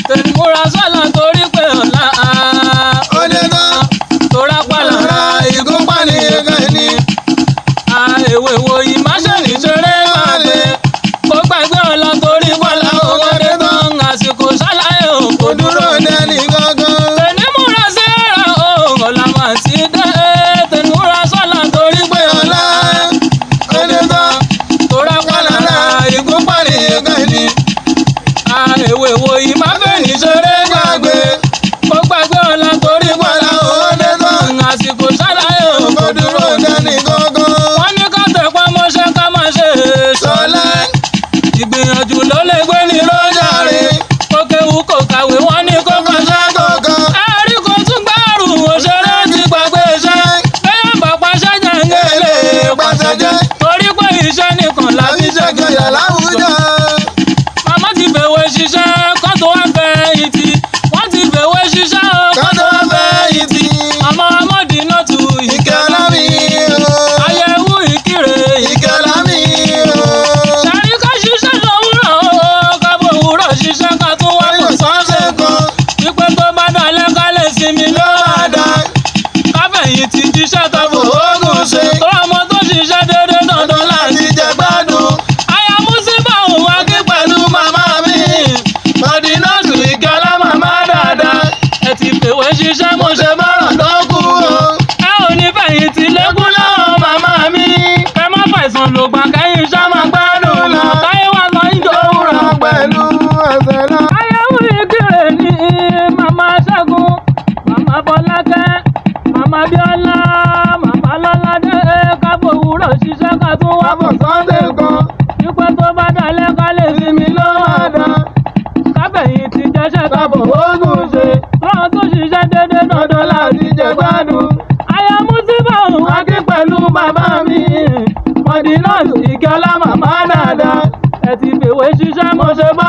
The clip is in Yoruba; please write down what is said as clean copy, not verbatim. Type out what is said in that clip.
Tẹ̀lé múra sọ́la torí pé ọ̀la. Ó dé tán. Torá pàlà. Ara ìgúnpá ní ẹ̀ka ní. Àìwé wo yìí má ṣe ní ṣeré máa lè. Kó gbàgbé ọ̀la torí pọ̀lá owó dé tán. Àsìkò ṣàlàyé òkò Kò dúró dẹ́ni gángan. Tẹ̀lé múra sẹ́ra o, ọ̀la máa ti dé. Tẹ̀lé múra sọ́la torí Pé ọ̀la ó dé tán. torá pàlà. Ara ìgúnpá ní ẹ̀ka ní. Àìwé wo yìí má fẹ́ ní ṣeré Gbàgbé. Kó gbàgbé ọ̀la torí Pọ̀lá owó dé tán. àsìkò ṣàlàyé òkò Kò dúró dẹ́ni gángan. Wọ́n ní ká tẹpá mọ́ṣẹ́ ká má ṣe é sọ. Sọlá Ìgbìyànjú ló lè gbé ní ló jàre. Kó kéwu kó kàwé wọ́n ní kó Kọ́ṣẹ́ kọ̀ọ̀kan. Ẹ̀rí kò tún gbárù òṣèré ti gbàgbé iṣẹ́. Bẹ́ẹ̀ bá paṣẹ́ jẹ́ ń Gèlè pàṣẹ jẹ́. Torí pé iṣẹ́ nìkan la Láti ṣe gẹ̀yà láwùjọ. Màmá ti fèwé ṣiṣẹ́ kó tó wá fẹ́ ìtì. Wọ́n ti fèwé ṣiṣẹ́ o. Kọ́tọ́ fẹ́ ìtì. Àmọ́ amọ́dì náà tu Ìkẹ́ ọlámi o. Ayẹ̀wò ìkírè. Ìkẹ́ ọlámi o. Ṣàrí ká ṣiṣẹ́ lówùrọ̀ o. Ká bòwúrọ̀ ṣiṣẹ́ ká tún wá Kò pọ̀. sọ́ọ̀ṣẹ̀ kan Wípé tó bá dalẹ̀ ká lè sinmi ló máa dá. Káfẹ̀yìntì jíṣẹ́ tó fò. Oògùn ṣe Tó ọmọ tó ṣiṣẹ́ déédéé dandan dandan láti. láti jẹ gbádùn. Aya Músíbà òun wá kí Pẹ̀lú màmá mi. Mọ̀dínàtù ìkẹ́ ọlá màmá dáadáa. Ẹ ti fèwé ṣiṣẹ́ mo Mo ṣe ṣe bọ́rọ̀ ló kú o. Ẹ ò ní fẹ̀yìntì lẹ́kún Lọ́wọ́ màmá mi. Kẹ má fàìsàn ló gbà kẹ́yìn iṣẹ́ máa gbádùn lọ. Táyé wà lọ ń jọ òwúrọ̀. Pẹ̀lú ẹsẹ̀ náà. Ayéwù ìkírè ní màmá Ṣẹ́gun, màmá Fọlákẹ́, màmá Bíọ́lá, màmá Lọ́ládé, káfọ́ òwúrọ̀ ṣiṣẹ́ ká tún wá Bọ̀ sọ́ọ̀ṣẹ̀ kan. Wípé tó bá dalẹ̀ ká lè Sinmi ló máa dá. Káfẹ̀yìntì jẹ́ṣẹ́ ká Kábọ̀ oògùn ṣe. Lọ́run tó ṣiṣẹ́ déédéé dandan Dandan láti jẹ gbádùn. Aya Músíbà òun wá Akí pẹ̀lú bàbá mi. Mọ̀dínàtù Ìkẹ́ ọlá màmá dáadáa. Ẹ ti fèwé ṣiṣẹ́ Mo mọ́. ṣe bá